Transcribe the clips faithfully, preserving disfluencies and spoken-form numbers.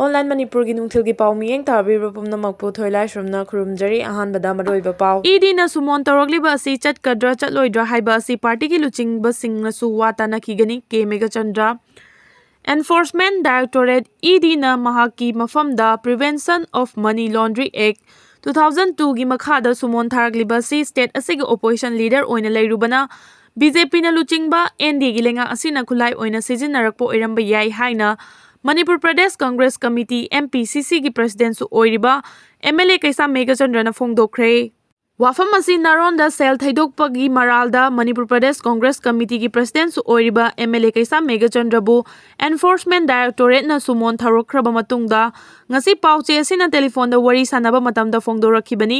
Online ꯃꯅꯤꯄꯨꯔꯒꯤ ꯅꯨꯡꯊꯤꯜꯒꯤ ꯄꯥꯎ ꯃꯤꯠꯌꯦꯡ ꯇꯥꯕꯤꯕ ꯄꯨꯝꯅꯃꯛꯄꯨ ꯊꯣꯏꯂꯥꯏꯁ꯭ꯔꯝꯅ ꯈꯨꯔꯨꯝꯖꯔꯤ꯫ ꯑꯍꯥꯟꯕꯗ ꯃꯔꯨꯑꯣꯏꯕ ꯄꯥꯎ꯫ ꯏ ꯗꯤꯅ ꯁꯨꯃꯣꯟ ꯇꯧꯔꯛꯂꯤꯕ ꯑꯁꯤ ꯆꯠꯀꯗ꯭ꯔꯥ ꯆꯠꯂꯣꯏꯗ꯭ꯔꯥ ꯍꯥꯏꯕ ꯑꯁꯤ ꯄꯥꯔꯇꯤꯒꯤ ꯂꯨꯆꯤꯡꯕꯁꯤꯡꯅꯁꯨ ꯋꯥ ꯇꯥꯅꯈꯤꯒꯅꯤ, ꯀꯦ ꯃꯦꯘꯆꯟꯗ꯭ꯔ꯫ Enforcement Directorate, ꯏ ꯗꯤꯅ ꯃꯍꯥꯛꯀꯤ ꯃꯐꯝꯗ Prevention of Money Laundering Act two thousand two ꯒꯤ ꯃꯈꯥꯗ ꯁꯨꯃꯣꯟ ꯊꯥꯔꯛꯂꯤꯕ ꯑꯁꯤ ꯁ꯭ꯇꯦꯠ ꯑꯁꯤꯒꯤ ꯑꯣꯄꯣꯖꯤꯁꯟ ꯂꯤꯗꯔ ꯑꯣꯏꯅ ꯂꯩꯔꯨꯕꯅ ꯕꯤ ꯖꯦ ꯄꯤꯅ ꯂꯨꯆꯤꯡꯕ ꯑꯦꯟ ꯗꯤ ꯑꯦꯒꯤ ꯂꯩꯉꯥꯛ ꯑꯁꯤꯅ ꯈꯨꯠꯂꯥꯏ ꯑꯣꯏꯅ ꯁꯤꯖꯤꯟꯅꯔꯛꯄ ꯑꯣꯏꯔꯝꯕ ꯌꯥꯏ ꯍꯥꯏꯅ Manipur Pradesh Congress committee, M P ꯁꯤ ꯁꯤꯒꯤ ꯄ꯭ꯔꯁꯤꯗꯦꯟꯠꯁꯨ ꯑꯣꯏꯔꯤꯕ ꯑꯦꯝ ꯑꯦꯜ ꯑꯦ ꯀꯩꯁꯥꯝ ꯃꯦꯘꯆꯟꯗ꯭ꯔꯅ ꯐꯣꯡꯗꯣꯛꯈ꯭ꯔꯦ꯫ ꯋꯥꯐꯝ ꯑꯁꯤ ꯅꯥꯔꯣꯟꯗ ꯁꯦꯜ ꯊꯩꯗꯣꯛꯄꯒꯤ ꯃꯔꯥꯜꯗ ꯃꯅꯤꯄꯨꯔ ꯄ꯭ꯔꯗꯦꯁ ꯀꯪꯒ꯭ꯔꯦꯁ ꯀꯃꯤꯇꯤꯒꯤ ꯄ꯭ꯔꯁꯤꯗꯦꯟꯠꯁꯨ ꯑꯣꯏꯔꯤꯕ ꯑꯦꯝ ꯑꯦꯜ ꯑꯦ ꯀꯩꯁꯥꯝ ꯃꯦꯘꯆꯟꯗ꯭ꯔꯕꯨ Enforcement Directorate ꯅ ꯁꯨꯃꯣꯟ ꯊꯧꯔꯛꯈ꯭ꯔꯕ ꯃꯇꯨꯡꯗ ꯉꯁꯤ ꯄꯥꯎꯆꯦ ꯑꯁꯤꯅ ꯇꯦꯂꯤꯐꯣꯟꯗ ꯋꯥꯔꯤ ꯁꯥꯟꯅꯕ ꯃꯇꯝꯗ ꯐꯣꯡꯗꯣꯔꯛꯈꯤꯕꯅꯤ꯫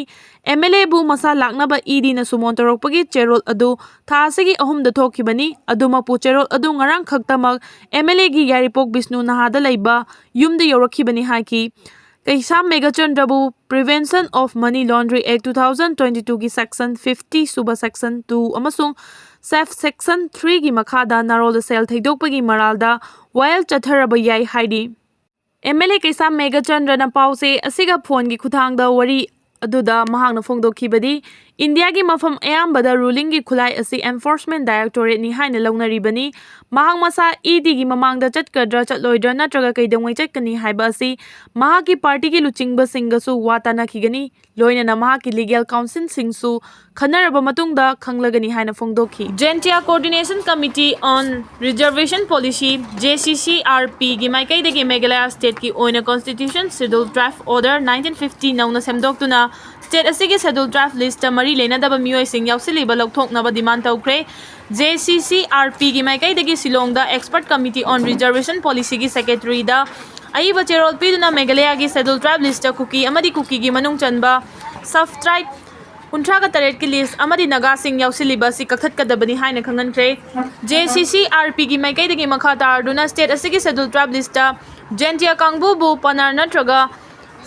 ꯑꯦꯝ ꯑꯦꯜ ꯑꯦꯕꯨ ꯃꯁꯥ ꯂꯥꯛꯅꯕ ꯏ ꯗꯤꯅ ꯁꯨꯃꯣꯟ ꯇꯧꯔꯛꯄꯒꯤ ꯆꯦꯔꯣꯜ ꯑꯗꯨ ꯊꯥ ꯑꯁꯤꯒꯤ ꯑꯍꯨꯝꯗ ꯊꯣꯛꯈꯤꯕꯅꯤ꯫ ꯑꯗꯨꯃꯛꯄꯨ ꯆꯦꯔꯣꯜ ꯑꯗꯨ ꯉꯔꯥꯡ ꯈꯛꯇꯃꯛ ꯑꯦꯝ ꯑꯦꯜ ꯑꯦꯒꯤ ꯌꯥꯏꯔꯤꯄꯣꯛ ꯕꯤꯁꯅꯨ ꯅꯍꯥꯗ ꯂꯩꯕ ꯌꯨꯝꯗ ꯌꯧꯔꯛꯈꯤꯕꯅꯤ ꯍꯥꯏꯈꯤ꯫ ꯀꯩꯁꯥꯝ ꯃꯦꯘꯆꯟꯗ꯭ꯔꯕꯨ Prevention of Money Laundering Act two thousand twenty two ꯒꯤ section fifty ꯁꯨꯕ section two ꯑꯃꯁꯨꯡ sub section three ꯒꯤ ꯃꯈꯥꯗ ꯅꯥꯔꯣꯜꯗ ꯁꯦꯜ ꯊꯩꯗꯣꯛꯄꯒꯤ ꯃꯔꯥꯜꯗ ꯋꯥꯌꯦꯜ ꯆꯠꯊꯔꯕ ꯌꯥꯏ ꯍꯥꯏꯔꯤ꯫ ꯑꯦꯝ ꯑꯦꯜ ꯑꯦ ꯀꯩꯁꯥꯝ ꯃꯦꯘꯆꯟꯗ꯭ꯔꯅ ꯄꯥꯎꯆꯦ ꯑꯁꯤꯒ ꯐꯣꯟꯒꯤ ꯈꯨꯠꯊꯥꯡꯗ ꯋꯥꯔꯤ ꯑꯗꯨꯗ ꯃꯍꯥꯛꯅ ꯐꯣꯡꯗꯣꯛꯈꯤꯕꯗꯤ, ꯏꯟꯗꯤꯌꯥꯒꯤ ꯃꯐꯝ ꯑꯌꯥꯝꯕꯗ ꯔꯨꯂꯤꯡꯒꯤ ꯈꯨꯠꯂꯥꯏ ꯑꯁꯤ Enforcement Directorate ꯅꯤ ꯍꯥꯏꯅ ꯂꯧꯅꯔꯤꯕꯅꯤ꯫ ꯃꯍꯥꯛ ꯃꯁꯥ ꯏ ꯗꯤꯒꯤ ꯃꯃꯥꯡꯗ ꯆꯠꯀꯗ꯭ꯔꯥ ꯆꯠꯂꯣꯏꯗ꯭ꯔꯥ ꯅꯠꯇ꯭ꯔꯒ ꯀꯩꯗꯧꯉꯩ ꯆꯠꯀꯅꯤ ꯍꯥꯏꯕ ꯑꯁꯤ ꯃꯍꯥꯛꯀꯤ ꯄꯥꯔꯇꯤꯒꯤ ꯂꯨꯆꯤꯡꯕꯁꯤꯡꯒꯁꯨ ꯋꯥ ꯇꯥꯅꯈꯤꯒꯅꯤ, ꯂꯣꯏꯅꯅ ꯃꯍꯥꯛꯀꯤ ꯂꯤꯒꯦꯜ ꯀꯥꯎꯟꯁꯤꯜꯁꯤꯡꯁꯨ ꯈꯟꯅꯔꯕ ꯃꯇꯨꯡꯗ ꯈꯪꯂꯒꯅꯤ ꯍꯥꯏꯅ ꯐꯣꯡꯗꯣꯛꯈꯤ꯫ Jaintia Coordination Committee on Reservation Policy, J C C R P ꯒꯤ ꯃꯥꯏꯀꯩꯗꯒꯤ ꯃꯦꯘꯥꯂꯌꯥ ꯁ꯭ꯇꯦꯠꯀꯤ ꯑꯣꯏꯅ Constitution Schedule Tribe Order nineteen fifty ꯅꯧꯅ ꯁꯦꯝꯗꯣꯛꯇꯨꯅ ꯁ꯭ꯇꯦꯠ ꯑꯁꯤꯒꯤ Schedule Tribe ꯂꯤꯁꯇ ꯃꯔꯤ ꯂꯩꯅꯗꯕ ꯃꯤꯑꯣꯏꯁꯤꯡ ꯌꯥꯎꯁꯤꯜꯂꯤꯕ ꯂꯧꯊꯣꯛꯅꯕ ꯗꯤꯃꯥꯟ ꯇꯧꯈ꯭ꯔꯦ꯫ J C C R P ꯒꯤ ꯃꯥꯏꯀꯩꯗꯒꯤ ꯁꯤꯂꯣꯡꯗ Expert Committee on Reservation Policy ꯒꯤ ꯁꯦꯀ꯭ꯔꯦꯇꯔꯤꯗ ꯑꯏꯕ ꯆꯦꯔꯣꯜ ꯄꯤꯗꯨꯅ ꯃꯦꯘꯥꯂꯌꯥꯒꯤ Schedule Tribe ꯂꯤꯁꯇ ꯀꯨꯀꯤ ꯑꯃꯗꯤ ꯀꯨꯀꯤꯒꯤ ꯃꯅꯨꯡ ꯆꯟꯕ sub tribe ꯀꯨꯟꯊ꯭ꯔꯥꯒ ꯇꯔꯦꯠꯀꯤ ꯂꯤꯁ ꯑꯃꯗꯤ ꯅꯥꯒꯥꯁꯤꯡ ꯌꯥꯎꯁꯤꯜꯂꯤꯕ ꯑꯁꯤ ꯀꯛꯊꯠꯀꯗꯕꯅꯤ ꯍꯥꯏꯅ ꯈꯪꯍꯟꯈ꯭ꯔꯦ꯫ J C C R P ꯒꯤ ꯃꯥꯏꯀꯩꯗꯒꯤ ꯃꯈꯥ ꯇꯥꯔꯗꯨꯅ ꯁ꯭ꯇꯦꯠ ꯑꯁꯤꯒꯤ Schedule Tribe ꯂꯤꯁꯇ ꯖꯦꯟꯇꯤꯌꯥ ꯀꯥꯡꯕꯨꯕꯨ ꯄꯅꯥꯔ ꯅꯠꯇ꯭ꯔꯒ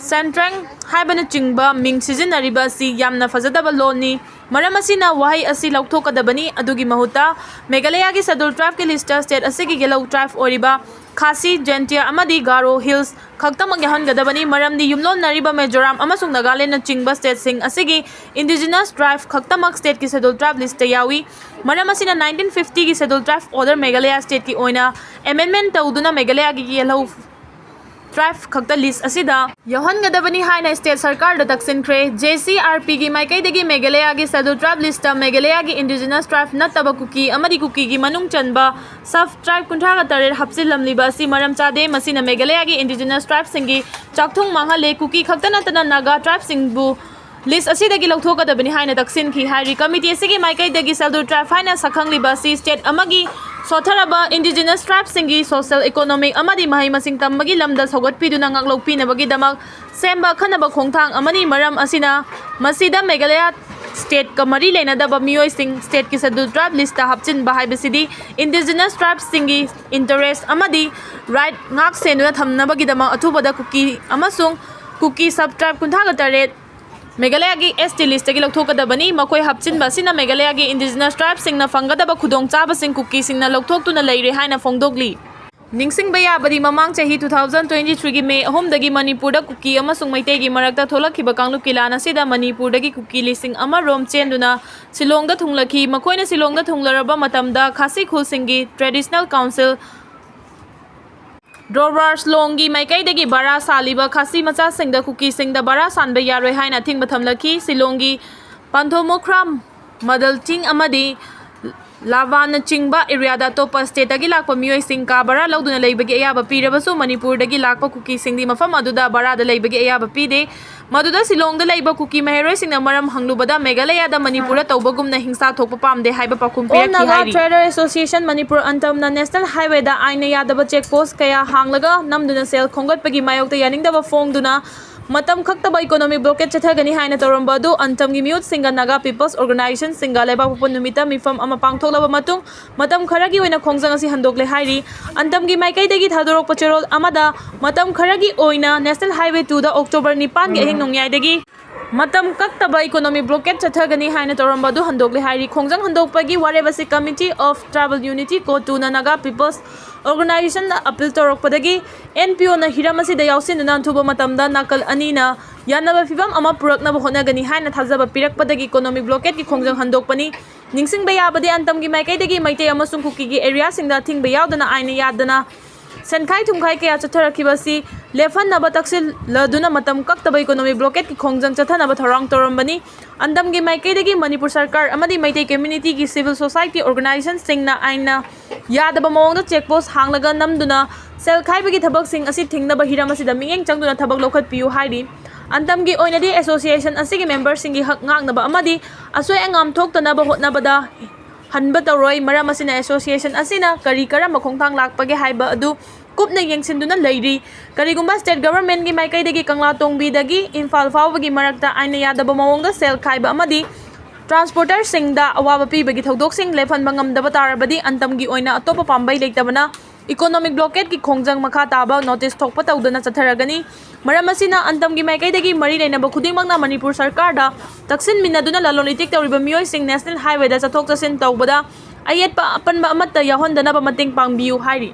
ꯁꯦꯟꯇ꯭ꯔꯦꯡ ꯍꯥꯏꯕꯅꯆꯤꯡꯕ ꯃꯤꯡ ꯁꯤꯖꯤꯟꯅꯔꯤꯕ ꯑꯁꯤ ꯌꯥꯝꯅ ꯐꯖꯗꯕ ꯂꯣꯟꯅꯤ꯫ ꯃꯔꯝ ꯑꯁꯤꯅ ꯋꯥꯍꯩ ꯑꯁꯤ ꯂꯧꯊꯣꯛꯀꯗꯕꯅꯤ꯫ ꯑꯗꯨꯒꯤ ꯃꯍꯨꯠꯇ ꯃꯦꯘꯥꯂꯌꯥꯒꯤ Scheduled Tribeꯀꯤ listꯇ state ꯑꯁꯤꯒꯤ Yellow Tribe ꯑꯣꯏꯔꯤꯕ ꯈꯥꯁꯤ, ꯖꯦꯟꯇꯤꯌꯥ ꯑꯃꯗꯤ ꯒꯥꯔꯣ Hills ꯈꯛꯇꯃꯛ ꯌꯥꯎꯍꯟꯒꯗꯕꯅꯤ, ꯃꯔꯝꯗꯤ ꯌꯨꯝꯂꯣꯟꯅꯔꯤꯕ ꯃꯤꯖꯣꯔꯥꯝ ꯑꯃꯁꯨꯡ ꯅꯥꯒꯥꯂꯦꯟꯅꯆꯤꯡꯕ stateꯁꯤꯡ ꯑꯁꯤꯒꯤ Indigenous Tribe ꯈꯛꯇꯃꯛ stateꯀꯤ Scheduled Tribe listꯇ ꯌꯥꯎꯏ꯫ ꯃꯔꯝ ꯑꯁꯤꯅ nineteen fiftyꯒꯤ Scheduled Tribe Order Meghalaya stateꯀꯤ ꯑꯣꯏꯅ amendment ꯇꯧꯗꯨꯅ ꯃꯦꯘꯥꯂꯌꯥꯒꯤ Yellow Tribe ꯈꯛꯇ list ꯑꯁꯤꯗ ꯌꯥꯎꯍꯟꯒꯗꯕꯅꯤ ꯍꯥꯏꯅ state ꯁꯔꯀꯥꯔꯗ ꯇꯛꯁꯤꯟꯈ꯭ꯔꯦ꯫ JCRPꯒꯤ ꯃꯥꯏꯀꯩꯗꯒꯤ ꯃꯦꯘꯥꯂꯌꯥꯒꯤ Scheduled Tribe listꯇ ꯃꯦꯘꯥꯂꯌꯥꯒꯤ Indigenous Tribe ꯅꯠꯇꯕ ꯀꯨꯀꯤ ꯑꯃꯗꯤ ꯀꯨꯀꯤꯒꯤ ꯃꯅꯨꯡ ꯆꯟꯕ sub tribe ꯀꯨꯟꯊ꯭ꯔꯥꯒ ꯇꯔꯦꯠ ꯍꯥꯞꯆꯤꯜꯂꯝꯂꯤꯕ ꯑꯁꯤ ꯃꯔꯝ ꯆꯥꯗꯦ꯫ ꯃꯁꯤꯅ ꯃꯦꯘꯥꯂꯌꯥꯒꯤ Indigenous Tribeꯁꯤꯡꯒꯤ ꯆꯥꯛꯊꯨꯡ ꯃꯥꯡꯍꯜꯂꯦ꯫ ꯀꯨꯀꯤ ꯈꯛꯇ ꯅꯠꯇꯅ ꯅꯥꯒꯥ tribeꯁꯤꯡꯕꯨ list ꯑꯁꯤꯗꯒꯤ ꯂꯧꯊꯣꯛꯀꯗꯕꯅꯤ ꯍꯥꯏꯅ ꯇꯛꯁꯤꯟꯈꯤ ꯍꯥꯏꯔꯤ꯫ Committee ꯑꯁꯤꯒꯤ ꯃꯥꯏꯀꯩꯗꯒꯤ Scheduled Tribe ꯍꯥꯏꯅ ꯁꯛꯈꯪꯂꯤꯕ ꯑꯁꯤ state ꯑꯃꯒꯤ ꯁꯣꯠꯊꯔꯕ Indigenous Tribeꯁꯤꯡꯒꯤ social, economic ꯑꯃꯗꯤ ꯃꯍꯩ ꯃꯁꯤꯡ ꯇꯝꯕꯒꯤ ꯂꯝꯗ ꯁꯧꯒꯠꯄꯤꯗꯨꯅ ꯉꯥꯛꯂꯧꯄꯤꯅꯕꯒꯤꯗꯃꯛ ꯁꯦꯝꯕ ꯑꯈꯟꯅꯕ ꯈꯣꯡꯊꯥꯡ ꯑꯃꯅꯤ꯫ ꯃꯔꯝ ꯑꯁꯤꯅ ꯃꯁꯤꯗ ꯃꯦꯘꯥꯂꯌꯥ stateꯀ ꯃꯔꯤ ꯂꯩꯅꯗꯕ ꯃꯤꯑꯣꯏꯁꯤꯡ stateꯀꯤ Scheduled Tribe listꯇ ꯍꯥꯞꯆꯤꯟꯕ ꯍꯥꯏꯕꯁꯤꯗꯤ Indigenous Tribeꯁꯤꯡꯒꯤ interest ꯑꯃꯗꯤ right ꯉꯥꯛ ꯁꯦꯟꯗꯨꯅ ꯊꯝꯅꯕꯒꯤꯗꯃꯛ ꯑꯊꯨꯕꯗ ꯀꯨꯀꯤ ꯑꯃꯁꯨꯡ ꯀꯨꯀꯤ sub tribe ꯀꯨꯟꯊ꯭ꯔꯥꯒ ꯇꯔꯦꯠ ꯃꯦꯘꯥꯂꯌꯥꯒꯤ ST listꯇꯒꯤ ꯂꯧꯊꯣꯛꯀꯗꯕꯅꯤ꯫ ꯃꯈꯣꯏ ꯍꯥꯞꯆꯤꯟꯕ ꯑꯁꯤꯅ ꯃꯦꯘꯥꯂꯌꯥꯒꯤ Indigenous Tribeꯁꯤꯡꯅ ꯐꯪꯒꯗꯕ ꯈꯨꯗꯣꯡꯆꯥꯕꯁꯤꯡ ꯀꯨꯀꯤꯁꯤꯡꯅ ꯂꯧꯊꯣꯛꯇꯨꯅ ꯂꯩꯔꯦ ꯍꯥꯏꯅ ꯐꯣꯡꯗꯣꯛꯂꯤ꯫ ꯅꯤꯡꯁꯤꯡꯕ ꯌꯥꯕꯗꯤ, ꯃꯃꯥꯡ ꯆꯍꯤ two thousand twenty threeꯒꯤ May ꯑꯍꯨꯝꯗꯒꯤ ꯃꯅꯤꯄꯨꯔꯗ ꯀꯨꯀꯤ ꯑꯃꯁꯨꯡ ꯃꯩꯇꯩꯒꯤ ꯃꯔꯛꯇ ꯊꯣꯛꯂꯛꯈꯤꯕ ꯀꯥꯡꯂꯨꯞꯀꯤ ꯂꯥꯟ ꯑꯁꯤꯗ ꯃꯅꯤꯄꯨꯔꯗꯒꯤ ꯀꯨꯀꯤ ꯂꯤꯁꯤꯡ ꯑꯃ ꯔꯣꯝ ꯆꯦꯟꯗꯨꯅ ꯁꯤꯂꯣꯡꯗ ꯊꯨꯡꯂꯈꯤ꯫ ꯃꯈꯣꯏꯅ ꯁꯤꯂꯣꯡꯗ ꯊꯨꯡꯂꯔꯕ ꯃꯇꯝꯗ ꯈꯥꯁꯤ ꯈꯨꯜꯁꯤꯡꯒꯤ Traditional Council ꯗ꯭ꯔꯣꯕꯥꯔ ꯁꯤꯂꯣꯡꯒꯤ ꯃꯥꯏꯀꯩꯗꯒꯤ ꯚꯔꯥ ꯁꯥꯜꯂꯤꯕ ꯈꯥꯁꯤ ꯃꯆꯥꯁꯤꯡꯗ ꯀꯨꯀꯤꯁꯤꯡꯗ ꯚꯔꯥ ꯁꯥꯟꯕ ꯌꯥꯔꯣꯏ ꯍꯥꯏꯅ ꯑꯊꯤꯡꯕ ꯊꯝꯂꯛꯈꯤ꯫ ꯁꯤꯂꯣꯡꯒꯤ ꯄꯥꯟꯊꯣꯃꯨꯈ꯭ꯔꯥꯝ, ꯃꯗꯜꯆꯤꯡ ꯑꯃꯗꯤ ꯂꯥꯚꯥꯟꯅꯆꯤꯡꯕ areaꯗ ꯑꯇꯣꯞꯄ stateꯇꯒꯤ ꯂꯥꯛꯄ ꯃꯤꯑꯣꯏꯁꯤꯡ ꯀꯥ ꯚꯔꯥ ꯂꯧꯗꯨꯅ ꯂꯩꯕꯒꯤ ꯑꯌꯥꯕ ꯄꯤꯔꯕꯁꯨ, ꯃꯅꯤꯄꯨꯔꯗꯒꯤ ꯂꯥꯛꯄ ꯀꯨꯀꯤꯁꯤꯡꯗꯤ ꯃꯐꯝ ꯑꯗꯨꯗ ꯚꯔꯥꯗ ꯂꯩꯕꯒꯤ ꯑꯌꯥꯕ ꯄꯤꯗꯦ꯫ ꯃꯗꯨꯗ ꯁꯤꯂꯣꯡꯗ ꯂꯩꯕ ꯀꯨꯀꯤ ꯃꯍꯩꯔꯣꯏꯁꯤꯡꯅ ꯃꯔꯝ ꯍꯪꯂꯨꯕꯗ, ꯃꯦꯘꯥꯂꯌꯥꯗ ꯃꯅꯤꯄꯨꯔꯗ ꯇꯧꯕꯒꯨꯝꯅ ꯍꯤꯡꯁꯥ ꯊꯣꯛꯄ ꯄꯥꯝꯗꯦ ꯍꯥꯏꯕ ꯄꯥꯎꯈꯨꯝ All ꯄꯤꯔꯛꯈꯤ Naga ꯍꯥꯏꯔꯤ꯫ Trader Association Manipur, ꯑꯟꯇꯝꯅ National Highwayꯗ ꯑꯥꯏꯟꯅ ꯌꯥꯗꯕ check post ꯀꯌꯥ ꯍꯥꯡꯂꯒ ꯅꯝꯗꯨꯅ ꯁꯦꯜ ꯈꯣꯝꯒꯠꯄꯒꯤ ꯃꯥꯌꯣꯛꯇ ꯌꯥꯅꯤꯡꯗꯕ ꯐꯣꯡꯗꯨꯅ ꯃꯇꯝ ꯈꯛꯇꯕ economic blockade ꯆꯠꯊꯒꯅꯤ ꯍꯥꯏꯅ ꯇꯧꯔꯝꯕ ꯑꯗꯨ ꯑꯟꯇꯝꯒꯤ ꯃꯤꯍꯨꯠꯁꯤꯡꯒ Naga People's Organizationꯁꯤꯡꯒ ꯂꯩꯕꯥꯛꯄꯣꯛꯄ ꯅꯨꯃꯤꯠꯇ ꯃꯤꯐꯝ ꯑꯃ ꯄꯥꯡꯊꯣꯛꯂꯕ ꯃꯇꯨꯡ, ꯃꯇꯝ ꯈꯔꯒꯤ ꯑꯣꯏꯅ ꯈꯣꯡꯖꯪ ꯑꯁꯤ ꯍꯟꯗꯣꯛꯂꯦ ꯍꯥꯏꯔꯤ꯫ ꯑꯟꯇꯝꯒꯤ ꯃꯥꯏꯀꯩꯗꯒꯤ ꯊꯥꯗꯣꯔꯛꯄ ꯆꯦꯔꯣꯜ ꯑꯃꯗ, ꯃꯇꯝ ꯈꯔꯒꯤ ꯑꯣꯏꯅ National Highway twoꯗ October ꯅꯤꯄꯥꯟꯒꯤ ꯑꯍꯤꯡ ꯅꯣꯡꯌꯥꯏꯗꯒꯤ ꯃꯇꯝ ꯀꯛꯇꯕ ꯏꯀꯣꯅꯣꯃꯤꯛ ꯕ꯭ꯂꯣꯀꯦꯠ ꯆꯠꯊꯒꯅꯤ ꯍꯥꯏꯅ ꯇꯧꯔꯝꯕ ꯑꯗꯨ ꯍꯟꯗꯣꯛꯂꯦ ꯍꯥꯏꯔꯤ꯫ ꯈꯣꯡꯖꯪ ꯍꯟꯗꯣꯛꯄꯒꯤ ꯋꯥꯔꯦꯞ ꯑꯁꯤ Committee of Tribal Unity, ꯀꯣꯇꯨꯅ ꯅꯥꯒꯥ ꯄꯤꯄꯜꯁ ꯑꯣꯔꯒꯅꯥꯏꯖꯦꯁꯟꯗ ꯑꯄꯤꯜ ꯇꯧꯔꯛꯄꯗꯒꯤ ꯑꯦꯟ ꯄꯤ ꯑꯣꯅ ꯍꯤꯔꯝ ꯑꯁꯤꯗ ꯌꯥꯎꯁꯤꯟꯗꯨꯅ ꯑꯊꯨꯕ ꯃꯇꯝꯗ ꯅꯥꯀꯜ ꯑꯅꯤꯅ ꯌꯥꯅꯕ ꯐꯤꯚꯝ ꯑꯃ ꯄꯨꯔꯛꯅꯕ ꯍꯣꯠꯅꯒꯅꯤ ꯍꯥꯏꯅ ꯊꯥꯖꯕ ꯄꯤꯔꯛꯄꯗꯒꯤ ꯏꯀꯣꯅꯣꯃꯤꯛ ꯕ꯭ꯂꯣꯀꯦꯠꯀꯤ ꯈꯣꯡꯖꯪ ꯍꯟꯗꯣꯛꯄꯅꯤ꯫ ꯅꯤꯡꯁꯤꯡꯕ ꯌꯥꯕꯗꯤ, ꯑꯟꯇꯝꯒꯤ ꯃꯥꯏꯀꯩꯗꯒꯤ ꯃꯩꯇꯩ ꯑꯃꯁꯨꯡ ꯀꯨꯀꯤꯒꯤ ꯑꯦꯔꯤꯌꯥꯁꯤꯡꯗ ꯑꯊꯤꯡꯕ ꯌꯥꯎꯗꯅ ꯑꯥꯏꯟꯅ ꯌꯥꯗꯅ ꯁꯦꯟꯈꯥꯏ ꯊꯨꯝꯈꯥꯏ ꯀꯌꯥ ꯆꯠꯊꯔꯛꯈꯤꯕ ꯑꯁꯤ ꯂꯦꯞꯍꯟꯅꯕ ꯇꯛꯁꯤꯜꯂꯗꯨꯅ ꯃꯇꯝ ꯀꯛꯇꯕ ꯏꯀꯣꯅꯣꯃꯤꯛ ꯕ꯭ꯂꯣꯀꯦꯠꯀꯤ ꯈꯣꯡꯖꯪ ꯆꯠꯊꯅꯕ ꯊꯧꯔꯥꯡ ꯇꯧꯔꯝꯕꯅꯤ꯫ ꯑꯟꯇꯝꯒꯤ ꯃꯥꯏꯀꯩꯗꯒꯤ ꯃꯅꯤꯄꯨꯔ ꯁꯔꯀꯥꯔ ꯑꯃꯗꯤ ꯃꯩꯇꯩ ꯀꯝꯃ꯭ꯌꯨꯅꯤꯇꯤꯒꯤ ꯁꯤꯚꯤꯜ ꯁꯣꯁꯥꯏꯇꯤ ꯑꯣꯔꯒꯅꯥꯏꯖꯦꯁꯟꯁꯤꯡꯅ ꯑꯥꯏꯟꯅ ꯌꯥꯗꯕ ꯃꯑꯣꯡꯗ ꯆꯦꯛ ꯄꯣꯁ ꯍꯥꯡꯂꯒ ꯅꯝꯗꯨꯅ ꯁꯦꯜ ꯈꯥꯏꯕꯒꯤ ꯊꯕꯛꯁꯤꯡ ꯑꯁꯤ ꯊꯤꯡꯅꯕ ꯍꯤꯔꯝ ꯑꯁꯤꯗ ꯃꯤꯠꯌꯦꯡ ꯆꯪꯗꯨꯅ ꯊꯕꯛ ꯂꯧꯈꯠꯄꯤꯌꯨ ꯍꯥꯏꯔꯤ꯫ ꯑꯟꯇꯝꯒꯤ ꯑꯣꯏꯅꯗꯤ ꯑꯦꯁꯣꯁꯤꯌꯦꯁꯟ ꯑꯁꯤꯒꯤ ꯃꯦꯝꯕꯔꯁꯤꯡꯒꯤ ꯍꯛ ꯉꯥꯛꯅꯕ ꯑꯃꯗꯤ ꯑꯁꯣꯏ ꯑꯉꯥꯝ ꯊꯣꯛꯇꯅꯕ ꯍꯣꯠꯅꯕꯗ ꯍꯟꯕ ꯇꯧꯔꯣꯏ꯫ ꯃꯔꯝ ꯑꯁꯤꯅ ꯑꯦꯁꯣꯁꯤꯌꯦꯁꯟ ꯑꯁꯤꯅ ꯀꯔꯤ ꯀꯔꯝꯕ ꯈꯣꯡꯊꯥꯡ ꯂꯥꯛꯄꯒꯦ ꯍꯥꯏꯕ ꯑꯗꯨ ꯀꯨꯞꯅ ꯌꯦꯡꯁꯤꯟꯗꯨꯅ ꯂꯩꯔꯤ꯫ ꯀꯔꯤꯒꯨꯝꯕ ꯁ꯭ꯇꯦꯠ ꯒꯚꯔꯟꯃꯦꯟꯠꯀꯤ ꯃꯥꯏꯀꯩꯗꯒꯤ ꯀꯪꯂꯥꯇꯣꯡꯕꯤꯗꯒꯤ ꯏꯝꯐꯥꯜ ꯐꯥꯎꯕꯒꯤ ꯃꯔꯛꯇ ꯑꯥꯏꯟꯅ ꯌꯥꯗꯕ ꯃꯑꯣꯡꯗ ꯁꯦꯜ ꯈꯥꯏꯕ ꯑꯃꯗꯤ ꯇ꯭ꯔꯥꯟꯁꯄꯣꯔꯇꯔꯁꯤꯡꯗ ꯑꯋꯥꯕ ꯄꯤꯕꯒꯤ ꯊꯧꯗꯣꯛꯁꯤꯡ ꯂꯦꯞꯍꯟꯕ ꯉꯝꯗꯕ ꯇꯥꯔꯕꯗꯤ ꯑꯟꯇꯝꯒꯤ ꯑꯣꯏꯅ ꯑꯇꯣꯞꯄ ꯄꯥꯝꯕꯩ ꯂꯩꯇꯕꯅ ꯏꯀꯣꯅꯣꯃꯤꯛ ꯕ꯭ꯂꯣꯀꯦꯠꯀꯤ ꯈꯣꯡꯖꯪ ꯃꯈꯥ ꯇꯥꯕ ꯅꯣꯇꯤꯁ ꯊꯣꯛꯄ ꯇꯧꯗꯅ ꯆꯠꯊꯔꯒꯅꯤ꯫ ꯃꯔꯝ ꯑꯁꯤꯅ ꯑꯟꯇꯝꯒꯤ ꯃꯥꯏꯀꯩꯗꯒꯤ ꯃꯔꯤ ꯂꯩꯅꯕ ꯈꯨꯗꯤꯡꯃꯛꯅ ꯃꯅꯤꯄꯨꯔ ꯁꯔꯀꯥꯔꯗ ꯇꯛꯁꯤꯟꯃꯤꯟꯅꯗꯨꯅ ꯂꯂꯣꯟ ꯏꯇꯤꯛ ꯇꯧꯔꯤꯕ ꯃꯤꯑꯣꯏꯁꯤꯡ ꯅꯦꯁꯅꯦꯜ ꯍꯥꯏꯋꯦꯗ ꯆꯠꯊꯣꯛ ꯆꯠꯁꯤꯟ ꯇꯧꯕꯗ ꯑꯌꯦꯠꯄ ꯑꯄꯟꯕ ꯑꯃꯠꯇ ꯌꯥꯎꯍꯟꯗꯅꯕ ꯃꯇꯦꯡ ꯄꯥꯡꯕꯤꯌꯨ ꯍꯥꯏꯔꯤ꯫